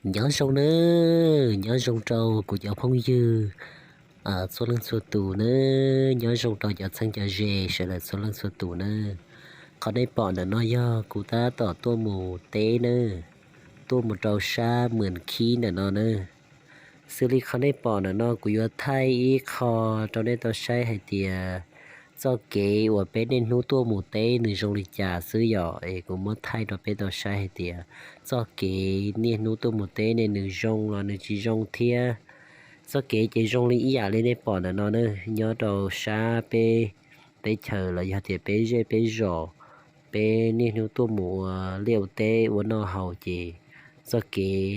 Nyob zoo nawb, nyob zoo rau kuv cov phooj ywg txhua leej txhua tus nawb, nyob zoo rau cov txheeb cov ze sawv daws txhua leej txhua tus nawb. Qhov nej pom ntawm no yog kuv tab tom tuaj mus teb nawb, tuaj mus rau sab Mws Khib ntawm no nawb. Xws li qhov nej pom ntawm no kuv yuav thaij ib qho rau nej tau saib hais tias txoj kev uas peb niaj hnub tuaj mus teb nws zoo li cas xwb yom. Es kuv muab thaij rau peb tau saib hais tias txoj kev niaj hnub tuaj mus teb ne nws zoo los nws tsis zoo thiab. Txoj kev ces zoo li ib yam li nej pom ntawm no nawb, nyob rau sab peb teb chaws los yog tias peb zej peb zos, peb niaj hnub tuaj mus ua liaj ua teb ua noj haus ces txoj kev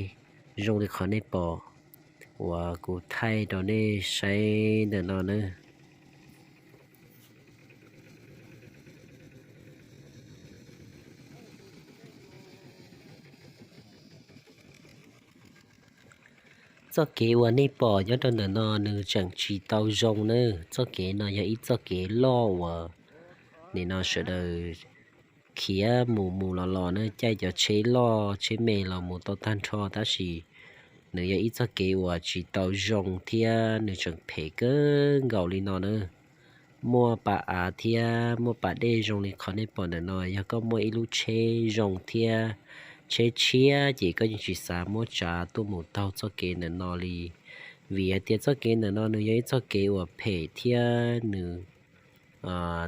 zoo li qhov nej pom uas kuv thaij rau nej saib ntawm no nawb. Txoj kev uas nej pom nyob rau ntawm no nws tseem tsis tau zoo nawb. Txoj kev no yog ib txoj kev loj uas nim no sawv daws khiav mus mus los los nawb, caij cov tsheb loj tsheb me los mus tau tag nrho, tab sis nws yog ib txoj kev uas tsis tau zoo thiab nws tseem phem kawg nkaus li no nawb. Muaj pas av thiab muaj pas dej zoo li qhov nej pom ntawm no, yog koj muaj ib lub tsheb zoo thiab tsheb tshiab ces koj yeej tsis xav muab tsav tuaj mus taug txoj kev ntawm no li. Vim hais tias txoj kev ntawm no nws yog ib txoj kev uas phem thiab nws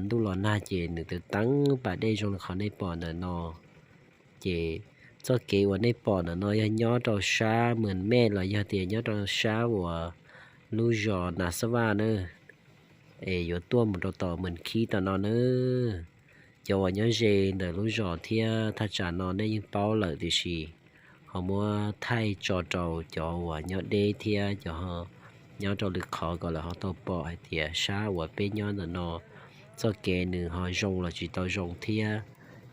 ntuj los nag ces nws twb teeb pas dej zoo li qhov nej pom ntawm no. Ces txoj kev uas nej pom ntawm no yog nyob rau sab Mws Mej los yog tias nyob rau sab uas lub zos Nas Xab Vaj nawb, es yuav tuaj mus rau tom Mws Khib tom no nawb. Cov uas nyob ze ntawm lub zos thiab thaj tsam no nej yeej paub lawm tiam sis ho muab thaij tso rau cov uas nyob deb thiab cov nyob rau lwm qhov kom lawv ho tau pom hais tias sab uas peb nyob ntawm no txoj kev nws ho zoo los tsis tau zoo thiab,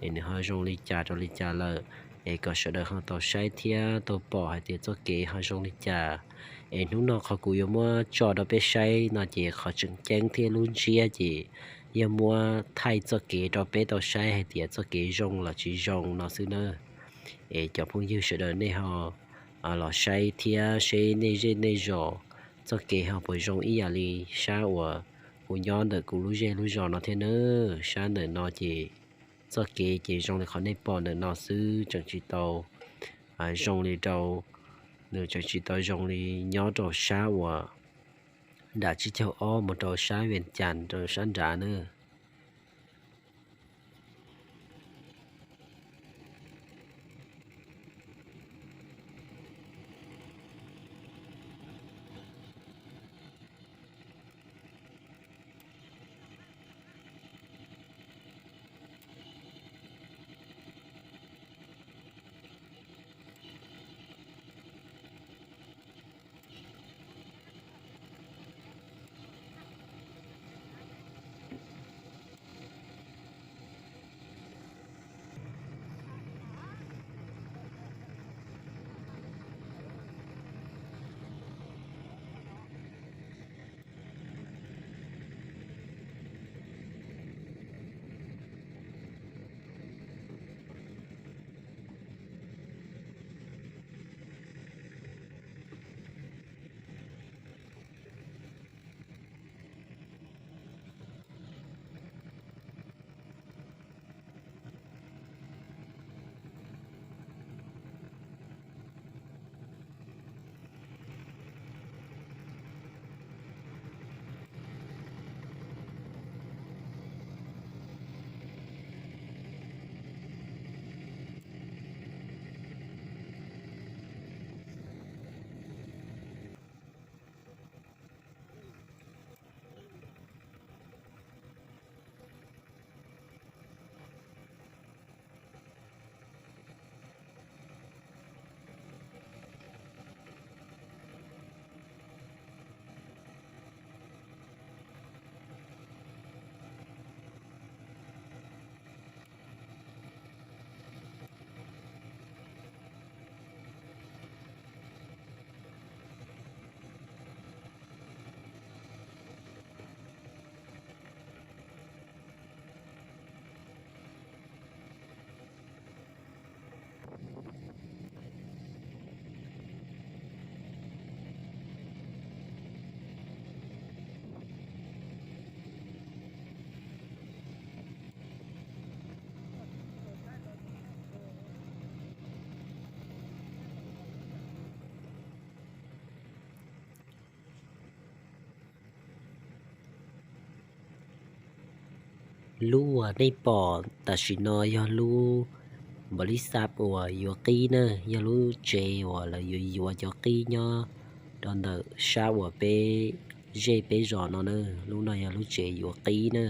es nws ho zoo li cas rau li cas lawm, es kom sawv daws ho tau saib thiab tau pom hais tias txoj kev ho zoo li cas. Es hnub no qhov kuv yuav muab tso rau peb saib no ces qhov tseem ceeb thiab lub ntsiab ces yog muab thaij txoj kev rau peb tau saib hais tias txoj kev zoo los tsis zoo no xwb nawb. Es cov phooj ywg sawv daws nej ho los saib thiab seb nej zej nej zos txoj kev ho puas zoo ib yam li sab uas kuv nyob ntawm kuv lub zej lub zos no thiab nawb. Sab ntawm no ces txoj kev ces zoo li qhov nej pom ntawm no xwb, tseem tsis tau zoo li rau, nws tseem tsis tau zoo li nyob rau sab uas nram tsib caug ob mus rau sab Vias Cas rau sab nrad nawb. Lub uas nej pom tam sim no yog lub npaum li xab uas yuav qib na, yog lub tsev uas lawv yuav yuav cov qib nyob rau ntawm sab uas peb zej peb zos no na. Lub no yog lub tsev yuav qib na.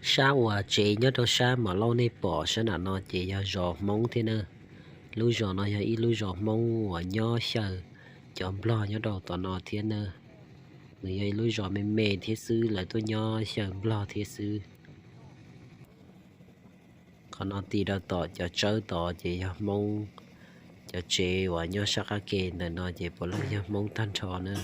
Sab uas tsev nyob rau sab Mom Lauj nej pom sab nram no ces yog zos Hmoob thiab na. Lub zos no yog ib lub zos Hmoob uas nyob xyaw cov Nplog nyob rau tom no thiab na. Nws yog ib lub zos me me thiab xwb, lawv tuaj nyob xyaw Nplog thiab xwb. Qhov no tig rau tom cov tsawb tod ces yog Hmoob. Cov tsev uas nyob sab qab ke ntawm no ces puav leej yog Hmoob tag nrho na.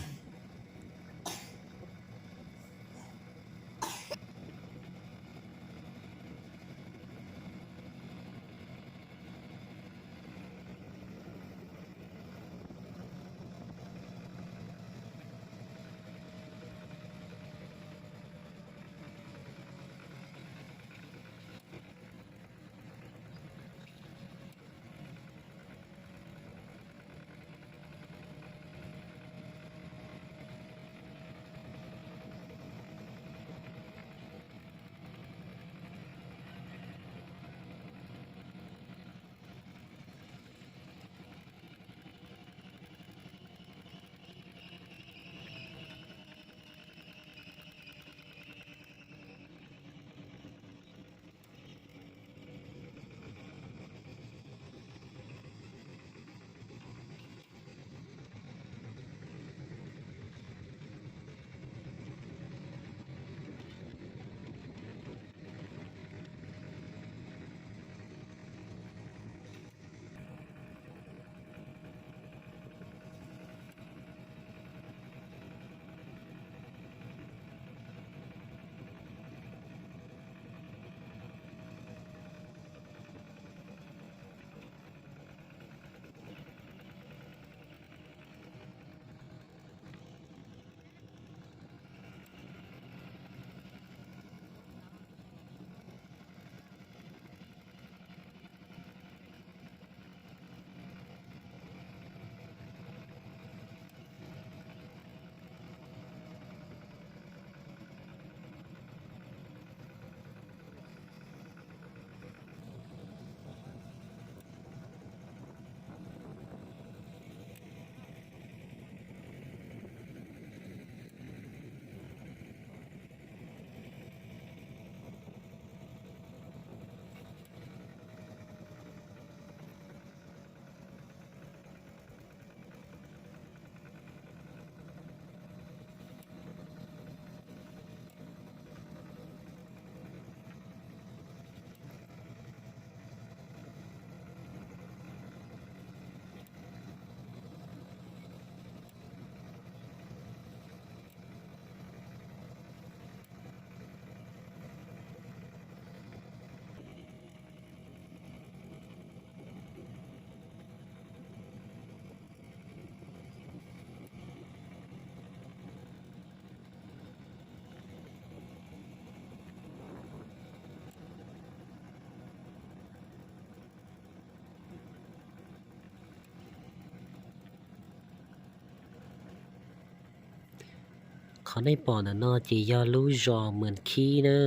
Qhov nej pom ntawm no ces yog lub zos Mws Khib na.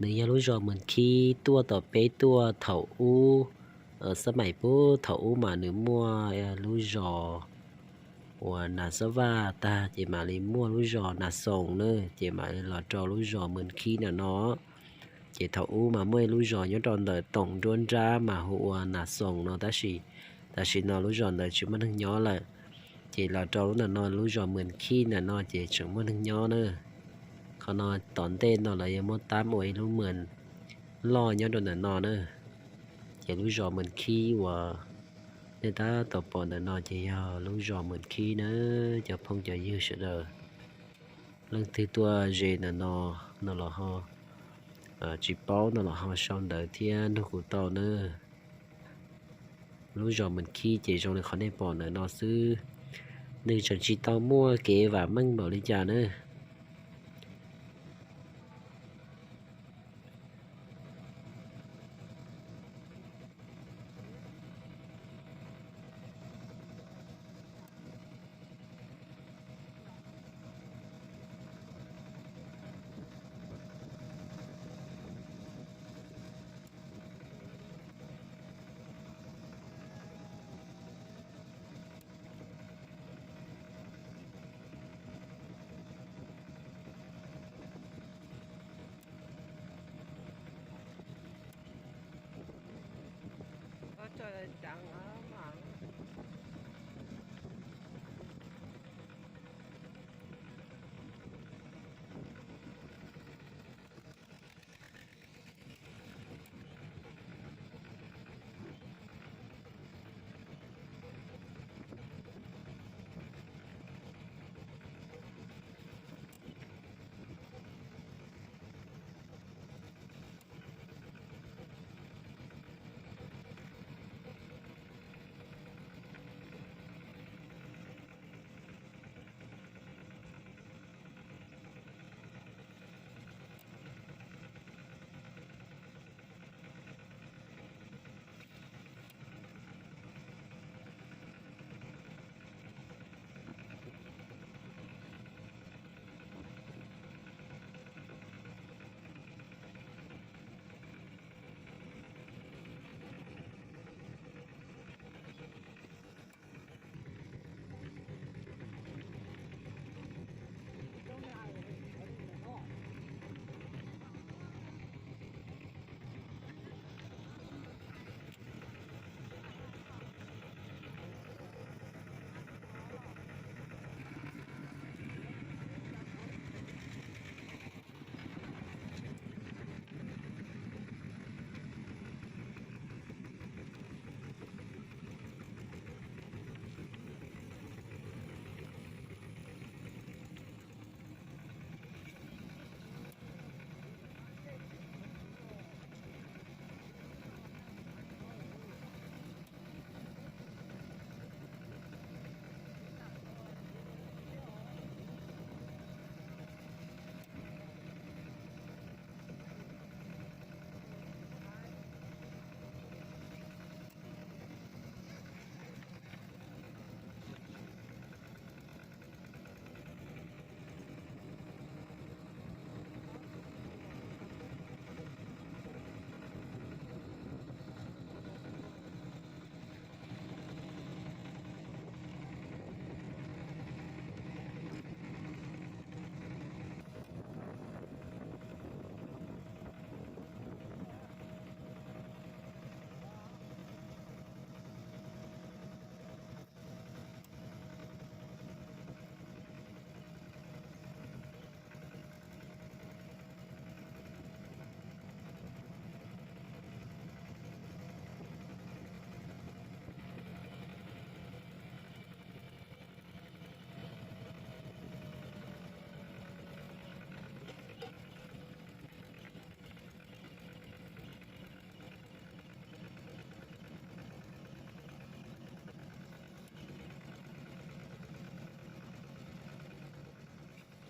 Nws yog lub zos Mws Khib tuaj tom peb tuaj thaum ub, xab maim puag thaum ub mas nws muaj lub zos uas Nas Xab Vaj tag ces mam li muaj lub zos Nas Xoos na, ces mam li los rau lub zos Mws Khib ntawm no. Ces thaum ub mas muaj ib lub zos nyob rau ntawm toom nruab nrab mas hu ua Nas Xoos no tab sis tam sim no lub zos ntawd tsis muaj neeg nyob lawm. Ces los rau lub ntawm no lub zos Mws Khib ntawm no ces tseem muaj neeg nyob na. Qhov no tom ntej no lawv yuav muab tab ua ib lub mws loj nyob rau ntawm no na. Ces lub zos Mws Khib uas nej tab tom pom ntawm no ces yog lub zos Mws Khib na. Cov phooj cov ywg sawv daws, leej twg tuaj ze ntawm no, no los ho tsis paub no los ho sau ntawv thiab nug kuv tau na. Lub zos Mws Khib ces zoo li qhov nej pom ntawm no xwb, nws tseem tsis tau muaj kev vam meej npaum li cas na.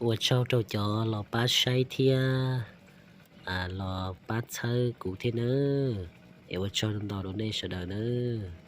Ua tsaug rau cov los pab saib thiab los pab txhawb kuv thiab nawb. Es ua tsaug ntau rau nej sawv daws nawb.